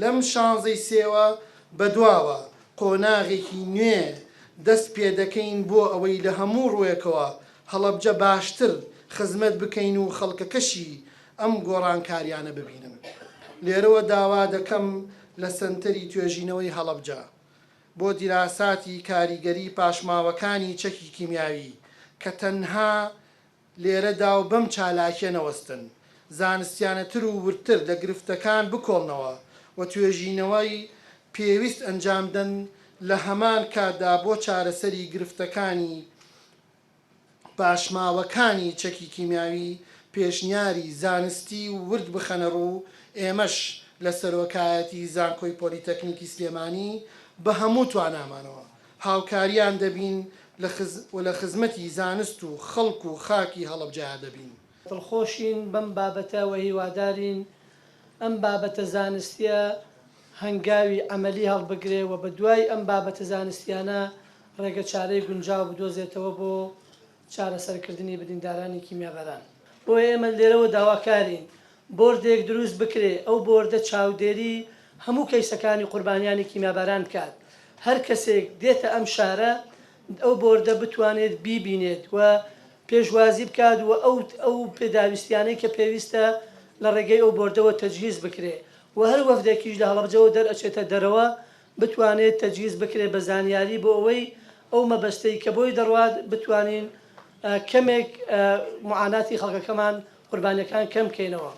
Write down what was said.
لەم شانزەی سێوە بەدواوە قۆناغێکی نوێ دەست پێدەکەین بۆ ئەوەی لە هەموو ڕووێکەوە هەڵەبجە باشتر خزمەت بکەین و خەڵکەکەشی ئەم گۆڕانکاریانە ببینن. لێرەوە داوا دەکەم لە سەنتەری توێژینەوەی هەڵەبجە بۆ دیراساتی کاریگەری پاشماوەکانی چەکی کیمیاوی کە تەنها لێرەدا و بەم چالاکیە نەوەستن، زانستیانەتر و وردتر لە گرفتەکان بکۆڵنەوە و توێژینەوەی پێویست ئەنجامدەن لە هەمان کاتدا بۆ چارەسەری گرفتەکانی پاشماوەکانی چەکی کیمیاوی پێشنیاری زانستی و ورد بخەنە ڕوو، ئێمەش لە سەرۆکایەتی زانکۆی پۆلیتەکنیکی سلێمانی بە هەموو توانامانەوە هاوکاریان دەبین و لە خزمەتی زانست و خەڵک و خاکی هەڵەبجەیا دەبین. دڵخۆشین بەم بابەتە و هیوادارین ئەم بابەتە زانستیە هەنگاوی عەمەلی هەڵبگرێ و بەدوای ئەم بابەتە زانستیانە ڕێگەچارەی گونجاو بدۆزێتەوە بۆ چارەسەرکردنی بریندارانی کیمیاباران. بۆیە ئێمە لێرەوە داواکارین بۆردێک دروست بکرێ، ئەو بۆردە چاودێری هەموو کەیسەکانی قوربانیانی کیمیاباران بکات، هەر کەسێک دێتە ئەم شارە ئەو بۆردە بتوانێت بیبینێت و پێشوازی بکات و ئەو ئەو پێداویستیانەی کە پێویستە لە ڕێگەی ئەو بۆردەوە تەجهیز بکرێ و هەر وەفدێکیش لە هەڵەبجەوە دەرئەچێتە دەرەوە بتوانێت تەجهیز بکرێت بە زانیاری بۆ ئەوەی ئەو مەبەستەی کە بۆی دەڕوات بتوانین کەمێک موعاناتی خەڵکەکەمان قوربانیەکان کەم بکەینەوە.